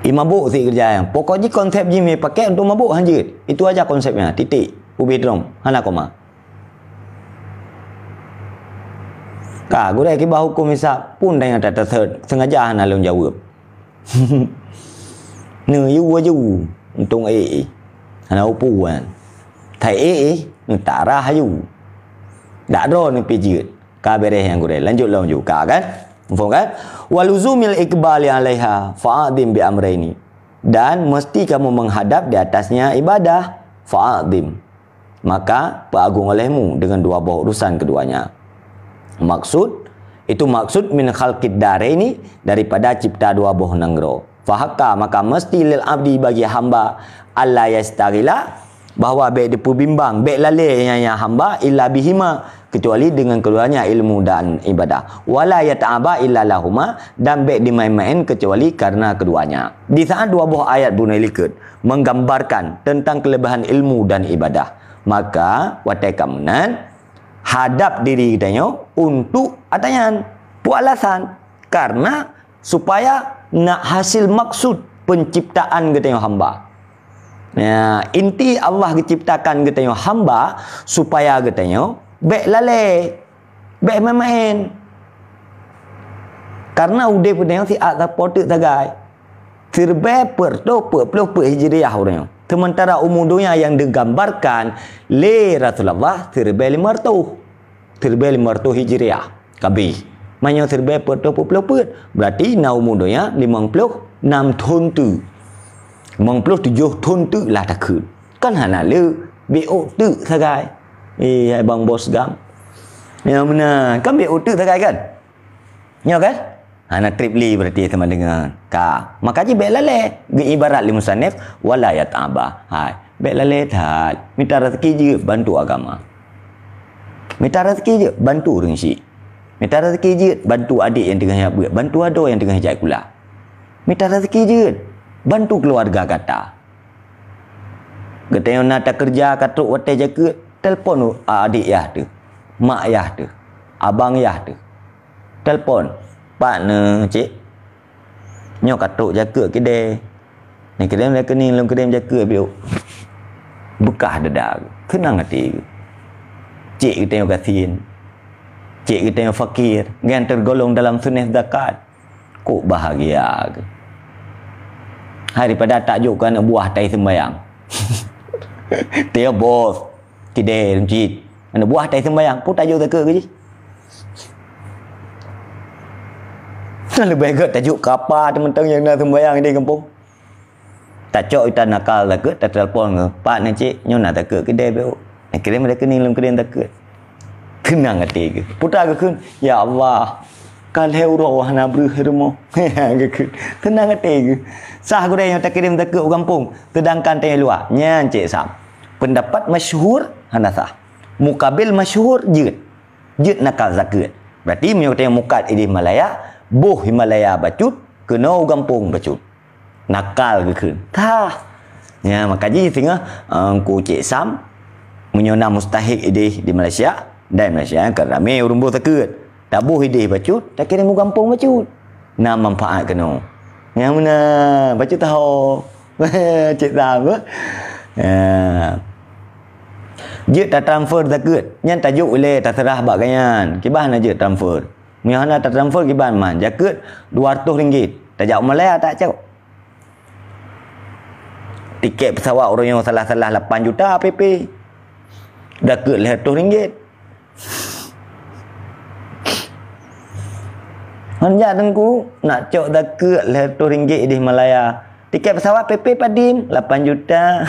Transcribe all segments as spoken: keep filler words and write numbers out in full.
I mabôk sit keureuja nyan. Pokok jih konsep jih mé pakèk untuk mabôk hanjeuet. Itu aja konsepnya. Titik. Ubé droe. Hana koma. Ka, gurèe kiban huköm hisab pun tanyoe that-that sengaja hana lôn jaweueb. Neuyue aju untông ék-ék. Hana upu kan. That ék-ék, neutarah aju. Dak droe neupijeuet. Ka bèrèh nyan gurèe. Lanjut lom ju. Ka kan? Muphom kan? Wa luzumil iqbali 'alaiha fa'adim bi amraini. Dan mesti kamu menghadap di atasnya ibadah. Fa'adim. Maka peuagong olehmu dengan dua boh urusan keduanya. Maksud, itu maksud min khalqid daraini, daripada cipta dua boh nanggroe. Fahakka, maka mesti lil abdi bagi hamba, alla yastaghila, bahwa bèk dipeubimbang, bèk lalè nyan hamba illa bihima, kecuali dengan keduanya ilmu dan ibadah. Wala yata'aba illa lahuma, dan bèk dimaén-maén kecuali karena keduanya. Di saat dua boh ayat bunoe likot menggambarkan tentang kelebihan ilmu dan ibadah, maka watèe ka meunan, hadap diri geutanyoe untuk ata nyan. Peue alasan? Karena supaya na hasil maksud penciptaan geutanyoe hamba. Ya, inti Allah geuciptakan geutanyoe hamba supaya geutanyoe bèk lalè, bèk maén-maén. Karena udép geutanyoe siat sapo teuk sagai. Siribèe peuet reutôh peuet ploh peuet Hijriah uroe nyoe. Sementara umu donya nyang digambarkan lé Rasulullah siribèe limong reutôh. Siribèe limong reutôh Hijriah. Ka abéh. Meunyoe siribèe peuet reutôh peuet ploh peuet, berarti na umu donya limong ploh nam thon teuk. Limong ploh tujoh thon teuk lah takheun. Kan hana le, beuôt teuk sagai. Eh, hai bang bos gam. Nyang meunan, kan beuôt teuk sagai kan? Nyoe kan? Hana trép lé berarti teuma deungon. Ka. Maka jih bèk lalè. Geuibarat lé musannif, wala yata'aba. Hai, bèk lalè that. Mita rezeki jeuet bantu agama. Mita rezeki jeuet bantu ureueng syik. Mita rezeki jeuet bantu adék nyang teungoh jak beuet, bantu adoe nyang teungoh jak sikula. Mita rezeki jeuet bantu keuluwarga gata. Geutanyoe na takeureuja ka trok watèe jakeuet, telepon adék yah teuh, mak yah teuh, abang yah teuh. Telepon, "Pat neuh, Cék? Nyoe ka trok jakeuet keudè. Neukirém rekening lôn kirém jakeuet beuôt." Beukah dada geuh, seunang até geuh. Cék geutanyoe gasien. Cék geutanyoe fakir, nyang teugolong dalam suneh zakat. Kok bahagia geuh. Hai, daripada tajok keu aneuk buah tai seumbayang. Teuh bos, keudè meuseujid. Aneuk buah tai seumbayang, peue tajok zakeuet keu jih? Leubeh gèt tajok keu apa teumantong nyang na seumbayang di gampông. Tacok ita nakal zakeuet, tatelpon geuh, "Pat neuh, Cék, nyoe na zakeuet keudè beuôt. Neukirém rekening lôn kirém zakeuet." Seunang até geuh. Peue ta geukheun, "Ya Allah, ka lhèe uroe hana breuh rumoh." Geukheun. Seunang até geuh. Sah gurèe nyoe takirém zakeuet u gampông, seudangkan tanyoe luwa. Nyan Cék Sam. Peundapat masyhur hana sah. Mukabil masyhur jeuet. Jeuet nakal zakeuet. Berarti meunyoe tanyoe mukat idéh Malaya, boh Himalaya bacut, keunoe u gampông bacut. Nakal geukheun. Tah. Nya, maka jih singoh, eh, Teungku Cék Sam, meunyoe na mustahik idéh di Malaysia, dan Malaysia kan ramé ureueng boh zakeuet. Taboh idéh bacut, takirém u gampông bacut. Na manfaat keunoe. Nyang meunan, bacut taho. Cék Sam, eh. Ya. Jeuet tatransfer zakeuet, nyan tajok ilèe taseurah bak gobnyan. Kiban na jeuet transfer. Meunyoe hana tatransfer kiban man, jakeuet dua reutôh ringgit. Tajak u Malaya tajok. Tiket pesawat uroe nyoe salah-salah lapan juta P P. Zakeuet lhèe reutôh ringgit. Hanjak Teungku, nak cok zakeuet lhèe reutôh ringgit idéh Malaya. Tiket pesawat P P padum, lapan juta.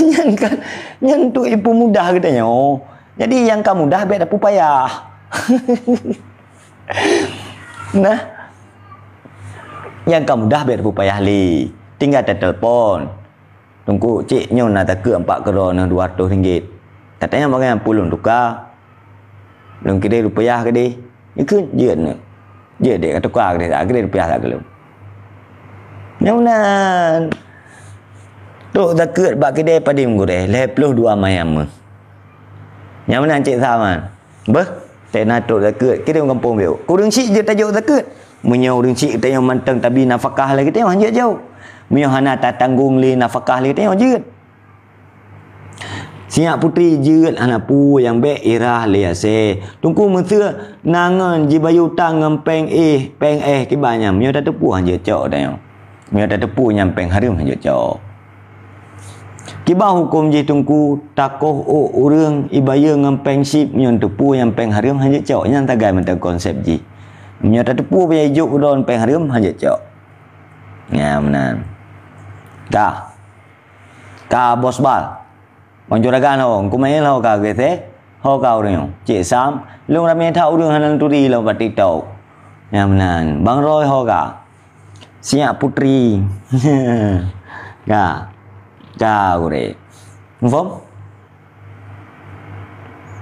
Nyan kan, nyan untuk ipeumudah geutanyoe. Jadi, nyang ka mudah bèk tapupayah. Nah, nyang ka mudah bèk tapupayah lé. Tinggai tatelpon. "Teungku, Cék, nyoe na zakeuet ampat keudroe neuh dua reutôh ringgit." Tatanyong bak gobnyan, "Peue lôn tuka? Lôn kirém rupiah keudéh?" Ikheun, "Jeuet neuh. Jeuet dek, ka tuka keudéh, kirém rupiah that keu lôn." Nyang meunan. Trok zakeuet bak keudè padum gurèe, lhèe ploh dua manyam meuh. Nyang meunan Cék Sam nyan. Beuh, teuh na trok zakeuet, kirém gampông beuôt. Keu ureueng syik jeuet tajok zakeuet. Meunyoe ureuëng chik geutanyoe mantong tabi nafakah lé geutanyoe, hanjeuet jok. Meunyoe hana tatanggong lé nafakah lé geutanyoe, jeuet. Sinyak putri jeuet hana peue nyang bék irah lé asée. Teungku meuseu na ngon jibayeue utang ngon péng éh, péng éh kiban nyan. Meunyoe tateupeue hanjeuet cok tanyoe. Meunyoe tateupeue nyan péng hareuem hanjeuet cok. Kiban huköm jih teungku, takoh ôk ureuëng ibayeue ngon péng chip meunyoe tateupeue nyan péng hareuem hanjeuet cok. Nyan sagai mantong konsep jih. Meunyoe tateupeue payah ijok droen péng hareuem hanjeuet cok. Nyan meunan. Ka. Ka bos bal. Bang juragan ho, ku main ho ka geuseue, ho ka ureuëng nyoe. Cik Sam, lôn ramé that ureuëng hana turi lom bak TikTok. Nyang meunan, Bang Roy ho ka. Sinyak putri. Ka. Ka gurée. Muphom?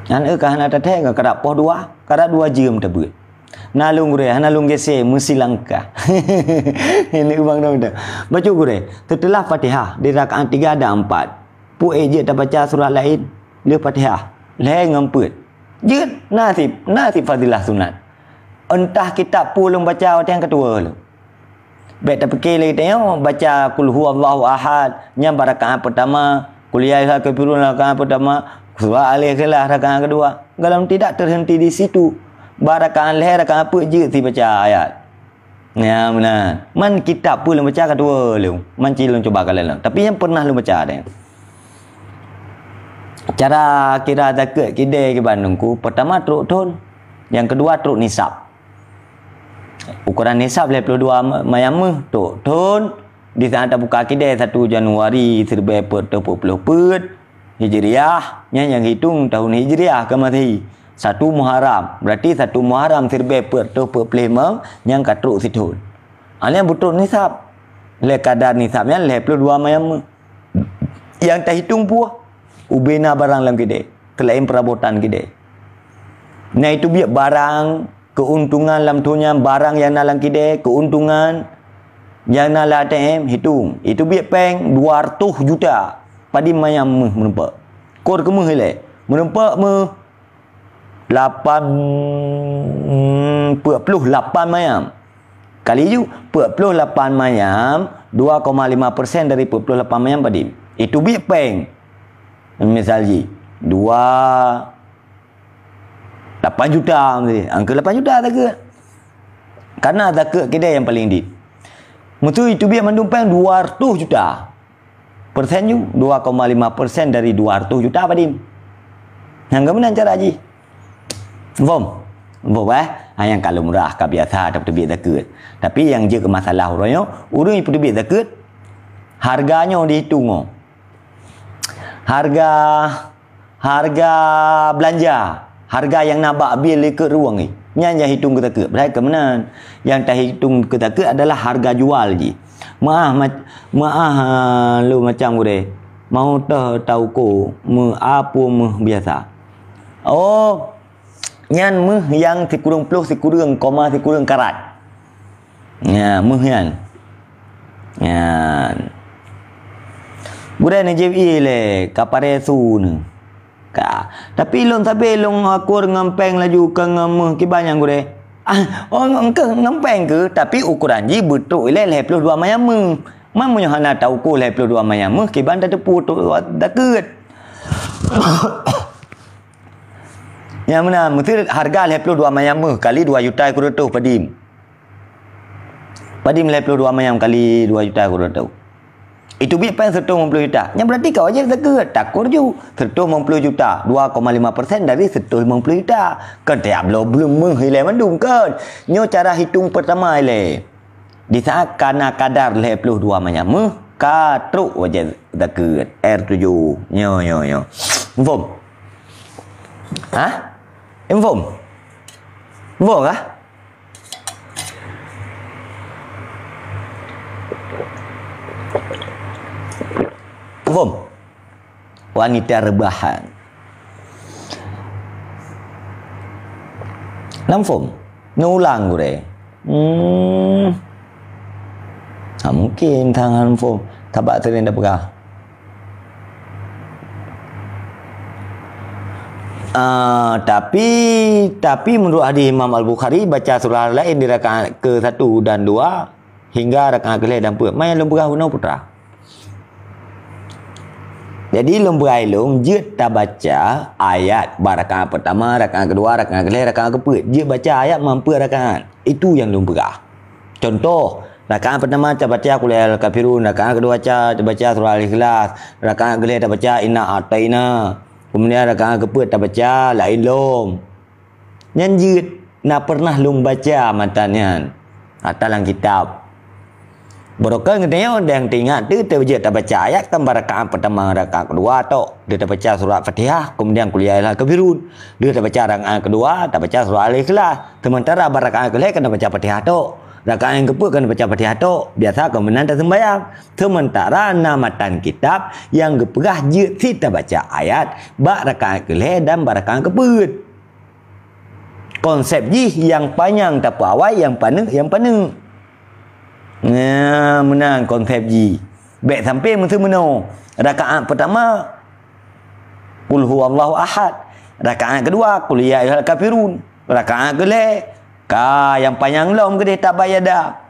Nyan eu ka hana tatheng ka karab poh dua, karab dua jeuem tabeuet. Na lôn gurée, hana lôn geusée meusilangkah. Ini ubang dong tu. Bacut gurée, seuteulah Fatihah di rakaat tiga dan empat. Peue jeuet tabaca surat laén lheueh Fatihah, lhée ngon peuet. Jeuet, na cit, na cit fadilah sunat. Entah kitab peue lôn baca watée nyang keudua lôn. Bék tapike lé tanyoe baca Qul huwallahu ahad, nyan bak rakaat pertama, Qul ya ayyuhal kafirun rakaat pertama, surah Al-Ikhlas rakaat kedua. Kalau tidak terhenti di situ, bak rakaat lhée rakaat peuet jeuet cit baca ayat. Ya, meunan. Man kitab peue lôn baca keudua lôn. Man cit lôn cuba kalon lôn. Tapi nyang pernah lôn baca deh. Cara kira zakeuet kidée kiban teungku, pertama trok thon, nyang keudua trok nisab. Ukuran nisab lhée ploh dua ma-, mayam méuh trok thon, di saat tabuka kidée satu Januari siribée peuet reutôh peuet ploh peuet Hijriah, nyan nyang hitong tahun Hijriah keu Masehi. Satu Muharram, berarti satu Muharram siribée peuet reutôh peuet ploh limong nyang ka trok sithon. Nyan beutrok nisab. Lhée kadar nisab nyan lhée ploh dua mayam méuh. Nyang tahitong peue? Ubena barang lam kidée, keulaén peurabotan kidée. Na itu biet barang keuntungan lam thon nyan, barang nyang na lam kidée, keuntungan nyang na lam A T M, hitong. Itu biet péng dua reutôh juta. Padum mayam méuh meureumpok? Kor keu méuh ilée. Meureumpok méuh lapan, peuet ploh lapan mayam. Kali ju, peuet ploh lapan mayam, dua koma lima persen dari peuet ploh lapan mayam padum? Itu biet péng. Misal jih, dua, lapan juta, angka lapan juta zakeuet. Karena zakeuet kidée nyang paleng dit. Meuseu itu biet mandum péng dua reutôh juta. Persen ju, dua koma lima persen dari dua reutôh juta padum? Nyang keumeunang cara jih. Muphom? Muphom, eh? Ha, nyang ka lumrah, ka biasa tapeuteubiet zakeuet. Tapi nyang jeuet keu masalah uroe nyoe, ureuëng peuteubiet zakeuet, hareuga nyoe dihitong nyoe. Hareuga, hareuga beulanja, hareuga nyang na bak biel likot ruweueng jih. Nyan nyang hitong keu zakeuet. Padahai keumeunang nyang tahitong keu zakeuet adalah hareuga jual jih. Meuáh, ma-, meuáh, ha, lôn macam gurée. Mau teuh tauko, meuáh peue méuh biasa. Oh, nyan méuh nyang sikureueng ploh sikureueng koma sikureueng karat. Nya, méuh nyan. Nyan. Gurée neujieb ie lé ka paré su neu. Ka. Tapi lôn sabe lôn akur ngon péng laju keu ngon méuh kiban nyang gurée. Ah, oh, engkeuh ngon péng keuh, tapi ukuran jih beutrok ilée lhée ploh dua mayam méuh. Man meunyoe hana tauko lhée ploh dua mayam méuh, kiban tateupeue trok zakeuet. Nyang meunan, meuseu hareuga lhée ploh dua mayam méuh kali dua juta sikureueng reutôh padum. Padum lhée ploh dua mayam kali dua juta sikureueng reutôh? Itu biet péng sireutoh limong ploh juta. Nyan berarti ka wajéb zakeuet, takor ju. Sireutoh limong ploh juta, dua koma lima persen dari sireutoh limong ploh juta. Kan tiap bloe buleuen méuh ilée mandum kan. Nyoe cara hitong pertama ilée. Di saat ka na kadar lhée ploh dua mayam méuh, ka trok wajéb zakeuet. R tujoh. Nyoe, nyoe, nyoe. Muphom? Hah? Muphom? Muphom kah? Muphom? Wanita rebahan. Na muphom? Neulang gurée. Hmm. Tak mungkin tangan muphom. Tabak sering dah peugah. Ah, tapi, tapi menurut hadis Imam Al-Bukhari, baca surah lain di rakaat ke satu dan dua hingga rakaat ke lhèe dan peuet. Maya lôn peugah bunoe putra. Jadi lôn beurai lôn jeuet tabaca ayat bak rakaat pertama, rakaat kedua, rakaat ke lhèe, rakaat ke peuet. Jeuet baca ayat mampu rakaat. Itu yang lôn peugah. Contoh, rakaat pertama tabaca Qul ya ayyuhal kafirun, rakaat kedua ca-, tabaca surah Al-Ikhlas, rakaat ke lhèe tabaca Inna A'taina. Kemudian rakaat ke peuet tabaca lain lom. Nyan jeuet na pernah lôn baca matan nyan. Ata lam kitab. Barokon geutanyoe dan teuingat tu teujeuet tabaca ayat kan bak rakaat pertama, rakaat kedua tok. Dia tabaca surat Fatihah, kemudian Qul ya ayyuhal kafirun. Dia tabaca rakaat kedua, tabaca surat Al-Ikhlas. Sementara bak rakaat ke lhèe kan tabaca Fatihah tok. Rakaat nyang ke peuet kan tabaca Fatihah tok. Biasa keu meunan taseumbahyang. Sementara na matan kitab nyang geupeugah jeuet sit tabaca ayat bak rakaat ke lhèe dan bak rakaat ke peuet. Konsep jih nyang panyang tapeuawai, nyang paneuk, nyang paneuk. Nah, meunan konsep jih. Bèk sampai meuteumeunoe. Rakaat pertama, Qul huwallahu ahad. Rakaat kedua, Qul ya ayyuhal kafirun. Rakaat ke lhèe, ka nyang panyang lom keudeh Tabbat yadah.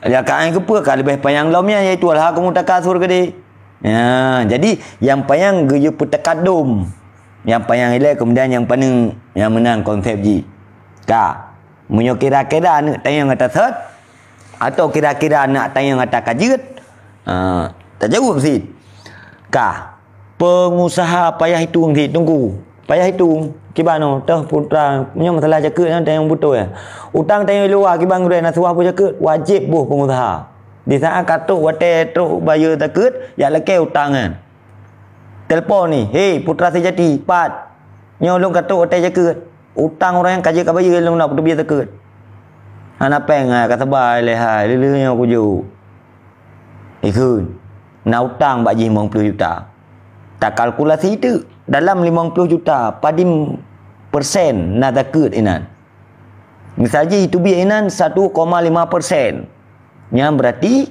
Rakaat nyang ke peuet ka leubeh panyang lom nyan, yaitu Alhakumut Takatsur keudeh. Ya, jadi nyang panyang geuyue peutakadum. Nyang panyang ilèe kemudian nyang paneuk, nyang meunan konsep jih. Ka. Meunyoe kira-kira aneuk tanyong ata sot, atau kira-kira aneuk tanyong ata ka jeuet, ha, tajaweueb sit. Ka. Pengusaha payah itong sit, Teungku. Payah itong. Kiban nyoe, toh putra, meunyoe masalah jakeuet nyan tanyong beutôi. Utang tanyong luwa kiban gurèe na suah boh jakeuet, wajéb boh pengusaha. Di saat ka trok watèe trok bayeue jakeuet, jak lakèe utang nyan. Telepon ni, "Hei, putra sejati, pat? Nyoe lôn ka trok watèe jakeuet. Utang ureueng nyang ka jeuet ka bayeue lôn na peuteubiet jakeuet." Hana péng, ha, ka saba ilèe hai, lheuh-lheuh nyoe kujok. Ikheun, na utang bak jih limong ploh juta. Takalkulasi teuk, dalam limong ploh juta, padum persen na jakeuet inan. Misal jih iteubiet inan satu koma lima persen. Nyan berarti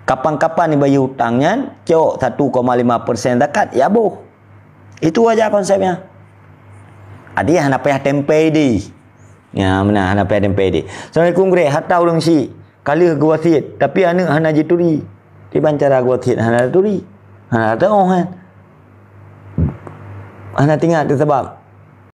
kapan-kapan ibayeue utang nyan, cok satu koma lima persen zakat, ya boh. Itu aja konsepnya. Adi hana payah tempé di. Ya, meunan hana payah tempé di. Assalamualaikum gurèe, harta ureueng syik. Ka lheueh geuwasiet, tapi aneuk hana jituri. Kiban cara geuwasiet hana turi. Hana teu'oh kan. Hana teuingat tu sabab.